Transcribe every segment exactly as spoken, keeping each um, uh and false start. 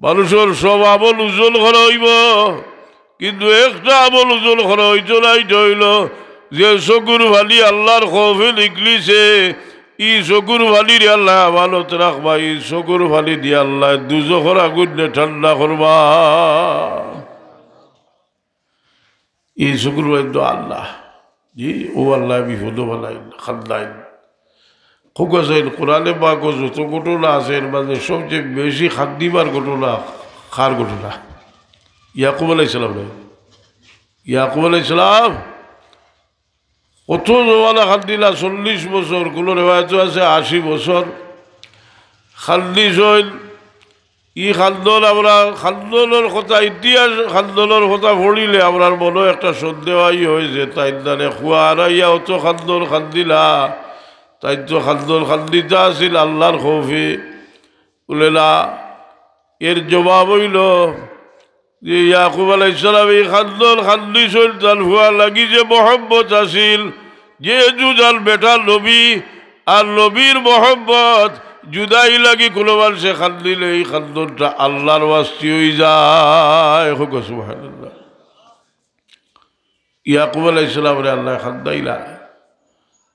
মানুষর সব আমল ওজন করা অইবো, কিন্তু একটা আমল ওজন করা অইতো না, ইটা অইলো যে চকুর পানি আল্লার খৌফে নিকলিছে, ই চকুর পানিরে আল্লায় আমানত রাখবা, ই চকুর পানি দিয়া আল্লায় দুজখর আগুনরে ঠান্ডা করবা। ই চকুর পানি তো আল্লাহ, জি, অউ আল্লায় বিপদো ফালাইন, কান্দাইন। খুব আছে, কোরআনে পাকো যত ঘটনা আছে, এর মাঝে সবচেয়ে বেশি কান্দিবার ঘটনা কার ঘটনা? ইয়াকুব আলাইহিস সালাম নাই? ইয়াকুব আলাইহিস সালাম কত জমানা কান্দিলা, চল্লিশ বছর, কোনো রেওয়ায়তো আছে আশি বছর কান্দিছইন। ই কান্দন, আমরা কান্দনর কথা, ইতিহাস কান্দনর কথা পড়িলে আমরার মনো একটা সন্দেহ আই অয় যে তাইন তানে খুয়া হারাইয়া অত কান্দন কান্দিলা, তাইন তো কান্দন কান্দিতা আছিল আল্লার খৌফে। বুলে না, এর জবাব অইলো যে ইয়াকুব আলাইহিস সালাম ই কান্দন কান্দিছইন তান ফুয়ার লাগি যে মহব্বত আছিল, যেহেতু তান বেটা নবী, আর নবীর মহব্বত, জুদাই লাগি কোনো মানষে কান্দিলে ই কান্দনটা আল্লার ওয়াস্তে অইযায়। কউক্কা সুবহানাল্লাহ। ইয়াকুব আলাইহিস সালামরে আল্লায় কান্দাইলা।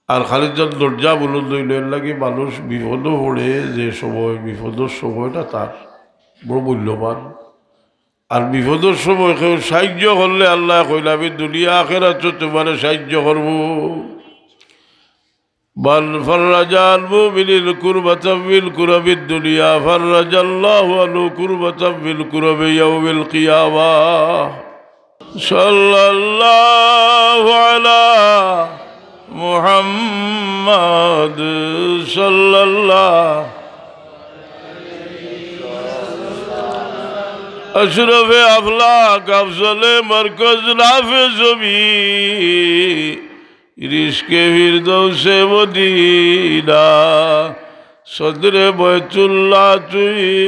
আর খালি তান দরজা বুলন্দ অইলো, এর লাগি মানুষ বিপদো পড়ে যে সময়, বিপদর সময়টা তার বড় মূল্যবান। আর বিপদর সময় কেউ সাহায্য করলে আল্লায় কইলা, "আমি দুনিয়া আখেরাতো তুমারে সাহায্য করমু।" من فرج عن مؤمن كربة من كرب الدنيا فرج الله عنه كربة من كرب يوم القيامة. صلى الله على محمد، صلى الله. أشرف أفلاك، أفضل مركز، نافع زمین، رزق فردوس مدینہ، صدر بیت اللہ توئی،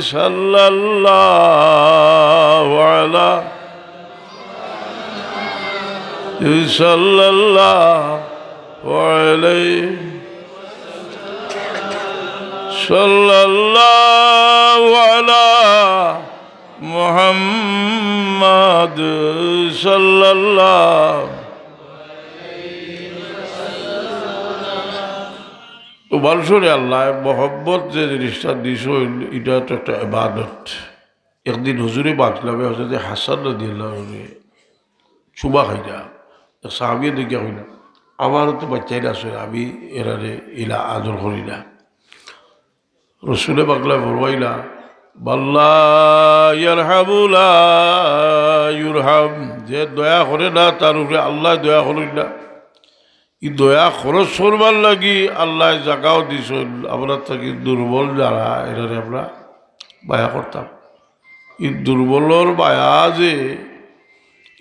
صلی اللہ علی، صلی اللہ علیہ، صلی اللہ علی محمد، صلی اللہ. তো মানুষরে আল্লায় মহব্বত যে জিনিসটা দিছইন, ইটা তো একটা ইবাদত। একদিন হুজুরে পাক সাল্লাল্লাহু আলাইহি ওয়াসাল্লামে হযরতে হাসান রাদিয়াল্লাহু আনহুরে চুমা খাইরা, এক সাহাবিয়ে দেখিয়া কইলা, "আমারও তো বাচ্চাইন আছে, আমি এরারে ইলা আদর করি না।" রসুলে পাক সাল্লাল্লাহু আলাইহি ওয়াসাল্লামে ফরমাইলা, "من لا يرحم لا يرحم", যে দয়া করে না, তার উপরে আল্লায় দয়া করইন না। ই দয়া খরচ করবার লাগি আল্লায় জাগাও দিছইন। আমরা থাকি দুর্বল যারা, এরারে আমরা মায়া করতাম। ই দুর্বলর মায়া যে,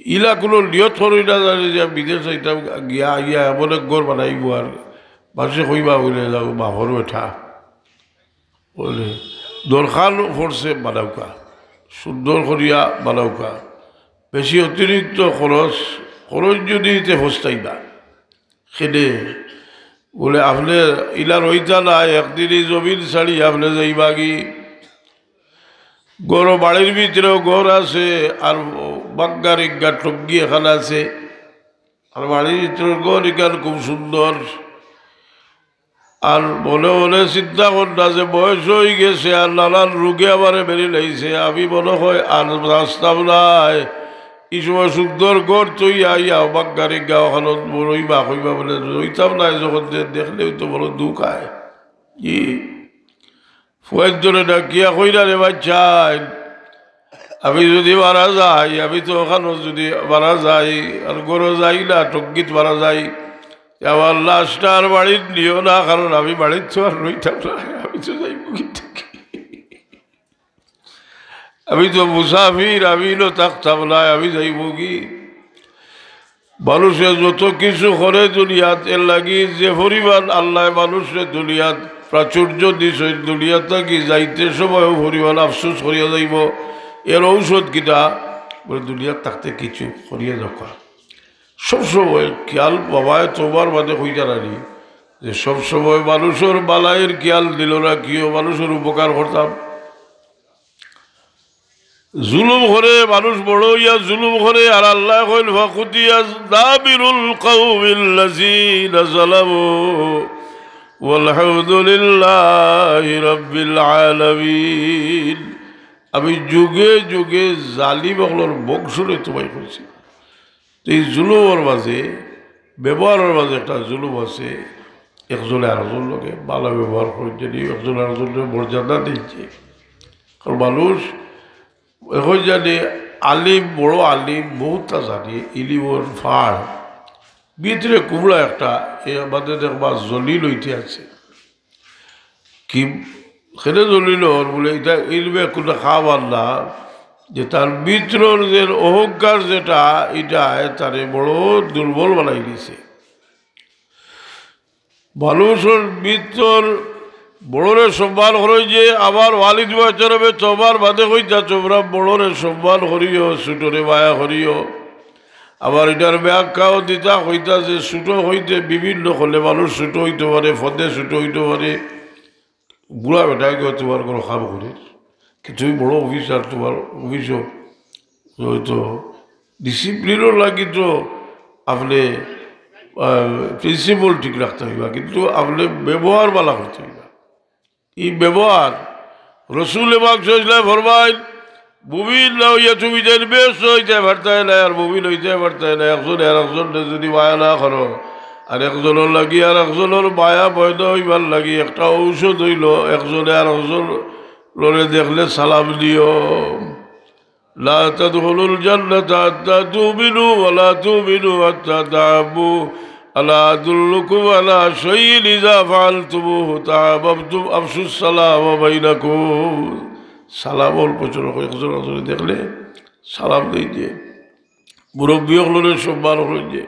ইলা কোনো নিয়ত করই না জানি যে বিদেশ যাইতাম, গিয়া আইয়া এমন এক ঘর বানাইমু আর মানষে কইবা বুলে, "যাও বাপর বেটা।" বুলে, দরকার পড়ছে বানাউক্কা, সুন্দর করিয়া বানাউক্কা। বেশি অতিরিক্ত খরচ, খরচ যদি ইতে ফস্তাইবা। কেনে? বুলে, "আপনে ইলা রইতা না, একদিন ই জমিন ছাড়ি আপনে যাইবাগি।" ঘর, বাড়ির ভিতরেও ঘর আছে, আর বাঙ্গার ইঙ্গা টুঙ্গি এখান আছে, আর বাড়ির ভিতরের ঘর ইখান খুব সুন্দর। আর মনে মনে চিন্তা করলা যে বয়স অইগেছে আর নানান রোগে আমারে মেরি লাইছে, আমি মনে হয় আর বাঁচতাম নায়। ই সময় সুন্দর ঘর থইয়া আইয়া বাঙ্গার ইঙ্গা অখানো বড়ই বা কইবা বুলে, "রইতাম নায় যখন, যে দেখলেউ তো বড় দুখ আয়।" ই ফুয়াইন্তরে ডাকিয়া কইরা, "রে বাচ্চাইন, আমি যদি মারা যাই, আমি তো অখানো যদি মারা যাই, আর ঘরো যাই না, টুঙ্গিত মারা যাই, তে আমার লাশটা আর বাড়িত নিও না, কারণ আমি বাড়িত তো আর রইতাম না, আমি তো যাইমুগি থাকি।" আমি তো মুসাফির, আমি ইনো থাকতাম নায়, আমি যাইমুগি। মানুষে যত কিছু করে দুনিয়াত, এর লাগি যে পরিমাণ আল্লায় মানুষরে দুনিয়াত প্রাচুর্য দিছইন, দুনিয়া থাকি যাইতে সময় অউ পরিমাণ আফসোস করিয়া যাইবো। এর ঔষধ কিতা? বুলে, দুনিয়াত থাকতে কিছু করিয়া যাউক্কা। সবসময় খেয়াল বাবায় তোমার মাঝে কইতা নানি যে সবসময় মানুষর বালাইর খেয়াল দিল রাখিও, মানুষর উপকার করতাম। জুলুম করে, মানুষ বড় অইয়া জুলুম করে, আর আল্লায় কইন, "ফাকুতিয়া দাবিরুল কওমিল্লাযিনা যালামু ওয়ালহামদুলিল্লাহি রাব্বিল আলামিন।" আমি যুগে যুগে জালিম অকলর বংশরে তবাই করছি। তো ই জুলুমর মাঝে, ব্যবহারর মাঝে একটা জুলুম আছে। একজনে আরকজনর লগে ভালা ব্যবহার করইন, একজনে আরকজনরে মর্যাদা দেইন। কারণ মানুষ অখন জানি আলিম, বড় আলিম, বহুততা জানি, ইলিমর ফাড়। ভিতরে কুমড়া একটা, এর মাঝে দেখবা জলিল অইতে আছে। কি, কেনে জলিল অর বুলে, ইটা ইলমে কুনু কাম আর না, যে তার ভিতরর যে অহংকার যেটা, ইটায় তারে বড় দুর্বল বানাই দিছে। মানুষর ভিতর বড়রে সম্মান করইন যে, আমার ওয়ালিদ মোহতরমে তো আমার বাদে কইতা, "তোমরা বড়রে সম্মান করিও, ছোটরে মায়া করিও।" আবার ইটার ব্যাখ্যাও দিতা, কইতা যে ছোট অইতে বিভিন্ন কারণে মানুষ ছোট অইতে পারে, পদে ছোট অইতে পারে। বুড়া বেটায় কেউ তোমার কোনো কাম করে, কি তুমি বড় অফিসার, তোমার অফিসও হয়তো ডিসিপ্লিনর লাগি তো আপনে, আহ, প্রিন্সিপল ঠিক রাখতা অইবা, কিন্তু আপনে ব্যবহার ভালা করতা অইবা। ই ব্যবহার, রসুল পাক সাল্লাল্লাহু আলাইহি ওয়াসাল্লাম ফরমাইন, "মুমিন না অইয়া তুমি যেন বেহেস্ত অইতায় পারতায় নায়, আর মুমিন অইতায় পারতায় নায়, একজনে আরকজনরে যদি মায়া না করো, আর একজনর লাগি আরকজনর মায়া পয়দা অইবার লাগি একটা ঔষধ অইলো, একজনে আরকজনরে দেখলে সালাম দিও।" لا تدخلوا الجنة حتى تؤمنوا ولا تؤمنوا حتى تحابوا ألا أدلكم على شيء إذا فعلتموه تحاببتم أفشوا السلام بينكم। সালামর প্রচলন, একজন একজনরে দেখলে সালাম দেইন যে, মুরব্বি অকলরে সম্মান করইন যে।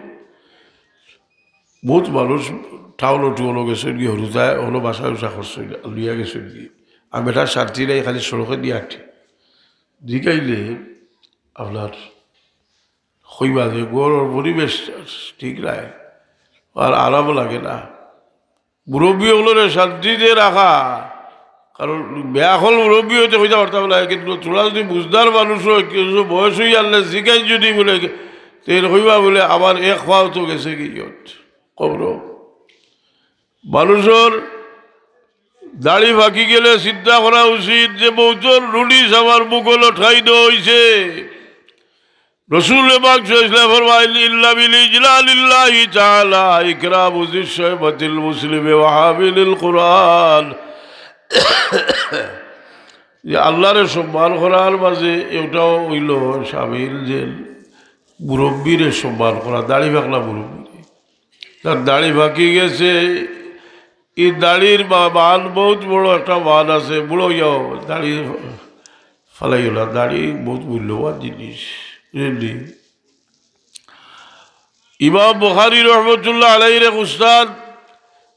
বহুত মানুষ টাউনো টুনো গেছইন গি, হুরুতায় অনো বাসা উসা করছইন, লইয়া গেছইন গি। আর বেটা শান্তি নাই, খালি সড়কে দিয়া আটে। জিকাইলে আপনার কইবা যে ঘরর পরিবেশ ঠিক নাই, আর আরাম লাগে না। মুরব্বি অকলরে শান্তিতে রাখা, কারণ বেআক্কল মুরব্বি অইতে কইতা পারতাম না, কিন্তু থুড়া যদি বুঝদার মানুষ অয়, কিছু বয়স অইয়ারলে জিগাইন যদি বুলে, তে কইবা বুলে, "আমার এক পাও তো গেছে গি ইয়ত, কবরো।" মানুষর দাড়ি পাকি গেলে চিন্তা করা উচিত যে মউতর নোটিশ আমার মুখো লটকাই দেওয়া অইছে। রসুল পাক সাল্লাল্লাহু আলাইহি ওয়াসাল্লাম ফরমাইন, "ইল্লা মিন ইজলালিল্লাহি তাআলা ইকরামু যিশ শাইবাতিল মুসলিমি ওয়া হামিলিল কুরআন।" যে আল্লাহরে সম্মান করার মাঝে এটাও অইলো শামিল যে মুরব্বিরে সম্মান করা, দাড়ি পাকলা মুরব্বিরে। তার দাড়ি পাকি গেছে, ই দাড়ির মা-, মান বহুত বড় একটা মান আছে, বুড়া অইয়াও দাড়ি ফালাইও না, দাড়ি বহুত মূল্যবান জিনিস, বুঝলি? ইমাম বুখারী রহমতুল্লাহ আলাইহির এক উস্তাদ,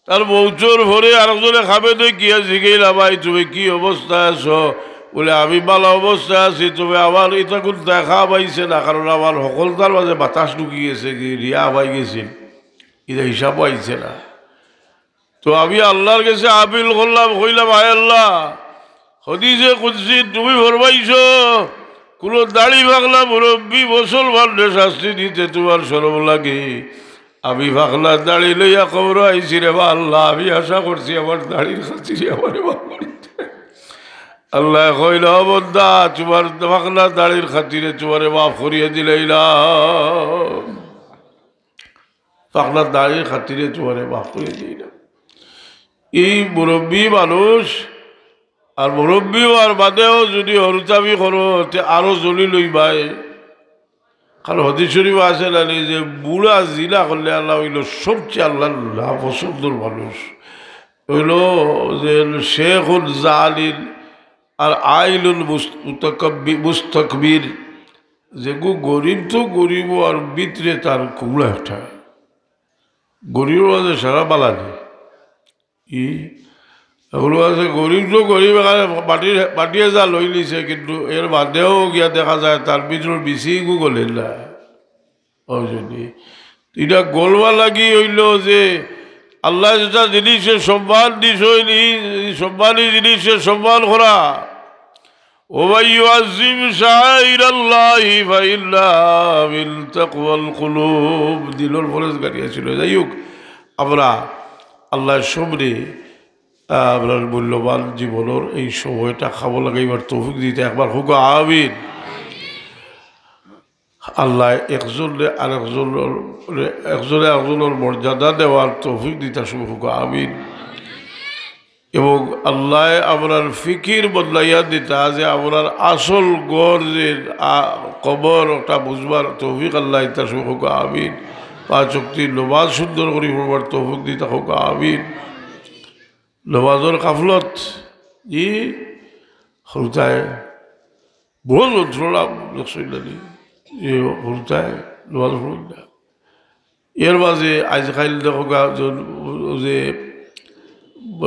তার মউতর পরে আরকজনে খাবে দেখিয়া জিগাইলা, "ভাই, তুমি কি অবস্থায় আছো?" বুলে, "আমি ভালা অবস্থায় আছি, তবে আমার ইতা কুন্তা খাম আইছে না, কারণ আমার হকলতার মাঝে বাতাস ঢুকি গেছে, কি রিয়া হই গেছিল, ইতা হিসাবও আইছে না।" তো আমি আল্লাহর গেছে আপিল করলাম, কইলাম, "আয় আল্লাহ, হাদিসে কুদসি তুমি ফরমাইছো, কুনু দাড়ি পাকলা মুরব্বি মুসলমানরে শাস্তি দিতে তুমার শরম লাগে। আমি পাকলা দাড়ি লইয়া কবরো আইছি রে বা আল্লাহ, আমি আশা করছি আমার দাড়ির খাতিরে আমারে মাফ করি দে।" আল্লায় কইলা, "ও বন্দা, তুমার পাকলা দাড়ির খাতিরে তুমারে মাফ করিয়া দিলাইলাম।" পাকলা দাড়ির খাতিরে তুমারে মাফ করি দিলাম। ই মুরব্বি মানুষ, আর মুরব্বি অওয়ার বাদেও যদি হরুতামি করো, তে আরো জলিল অইবায়। কারণ হাদিস শরীফো আছে না নি যে বুড়া জিনা করলে আল্লাহ অইলো সবচেয়ে আল্লাহর নাপছন্দর মানুষ। অইলো যে শেখুন জালিল আর আইলুন মুস-, মুতাকাব্বি-, মুস্তাকবির, যেগু গরিব তো গরিব, আর ভিতরে তার কুমড়া একটা। গরিবর মাঝে সারা বালা নি। ই, এগুলো আছে গরিব তো গরিব, এখানে মাটির, মাটিয়ে যা লই নিছে, কিন্তু এর বাদেও গিয়া দেখা যায় তার ভিতরে বিচি গু গলে না। অউ যদি ইটা গলবা লাগি অইলো যে আল্লায় যেটা জিনিসে সম্মান দিছইন, ই সম্মানী জিনিসে সম্মান করা। ومن يعظم شعائر الله فإنها من تقوى القلوب। দিলর পরহেজগারি আছিল। যাই হোক, আমরা আল্লাহর সামনে, আহ, আপনার মূল্যবান জীবনের এই সময়টা কামো লাগাইবার তৌফিক দিতা। একবার কউক্কা আমিন। আল্লাহ একজনরে আরেকজনর, একজনে আরেকজনর মর্যাদা দেওয়ার তৌফিক দিতা, সবে কউক্কা আমিন। এবং আল্লাহ আমরার ফিকির বদলাইয়া দিতা, যে আমরার আসল ঘর যে, আ, কবর, ওটা বুঝবার তৌফিক আল্লাহ দিতা, সবে কউক্কা আমিন। পাঁচ ওয়াক্ত নমাজ সুন্দর করি পড়বার তৌফিক দিতা, কউক্কা আমিন। নমাজর গাফলত, ই, হুরুতায়, বউত যন্ত্রণা, দেখছইন না নি? ই, হুরুতায় নমাজ পড়ইন না। এর মাঝে আইজকাইল দেখউক্কা, যে, যে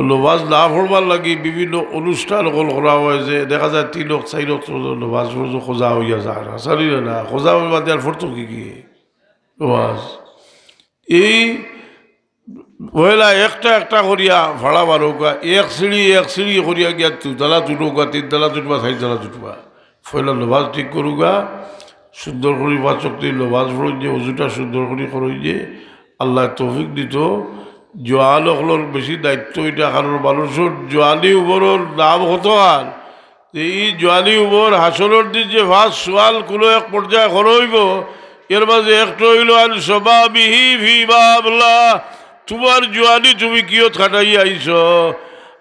নমাজ না পড়বার লাগি বিভিন্ন অনুষ্ঠান অকল করা হয়, যে দেখা যায় তিন ওয়াক্ত, চাইর ওয়াক্ত নমাজ পর্যন্ত কাজা অইয়া যায় না, জানি না, না, কাজা অইবার বাদে আর পড়তো কিতা? নমাজ। এই পয়লা একটা একটা করিয়া ভাড়া বারউক্কা, এক সিঁড়ি এক সিঁড়ি করিয়া গিয়া দুতলা উঠউক্কা, তিনতলা উঠবা, চাইরতলা উঠবা। পয়লা নমাজ ঠিক করউক্কা, সুন্দর করি পাঁচ ওয়াক্ত নমাজ পড়ইন যে, উজুটা সুন্দর করি করইন যে, আল্লাহ তৌফিক দিতা। জোয়ান অকলর বেশি দায়িত্ব ইটা, কারণ মানুষর জোয়ানি উমরর দাম কত আর যে ই জোয়ানি উমর হাশরর দিন যে পাঁচ সওয়াল কুনু এক পর্যায়ে করা অইবো, এর মাঝে একটা অইলো عن شبابه فيما أبلى, তুমার জোয়ানি তুমি কিয়ত কাটাইয়া আইছো।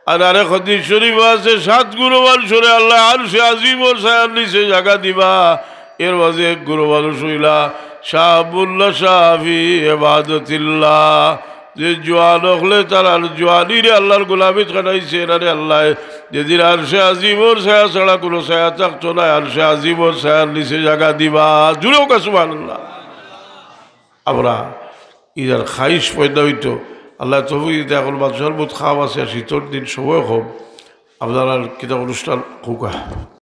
আর আরেক হাদিস শরীফ আছে, সাত গুরু মানুষরে আল্লাহ আরশে আজিমর ছায়ার নিচে জাগা দিবা। এর মাঝে এক গুরু মানুষ অইলা شاب نشأ في عبادة الله, যে জোয়ান অকলে তারার জোয়ানিরে আল্লাহর গোলামিত কাটাইছে, এরারে আল্লাহ যেদিন আরশে আজিমর ছায়া ছাড়া কুনু ছায়া থাকতো না, আরশে আজিমর ছায়ার নিচে জাগা দিবা। জুরে কউক্কা সুবহানাল্লাহ। আমরা ইদার খাইশ পয়দা অইতো, আল্লাহ তৌফিক দিতা। এখন মাদ্রাসার মধ্যে কাম আছে, আর শীতর দিন সময় কম, আপনারার কিতা অনুষ্ঠান কউক্কা।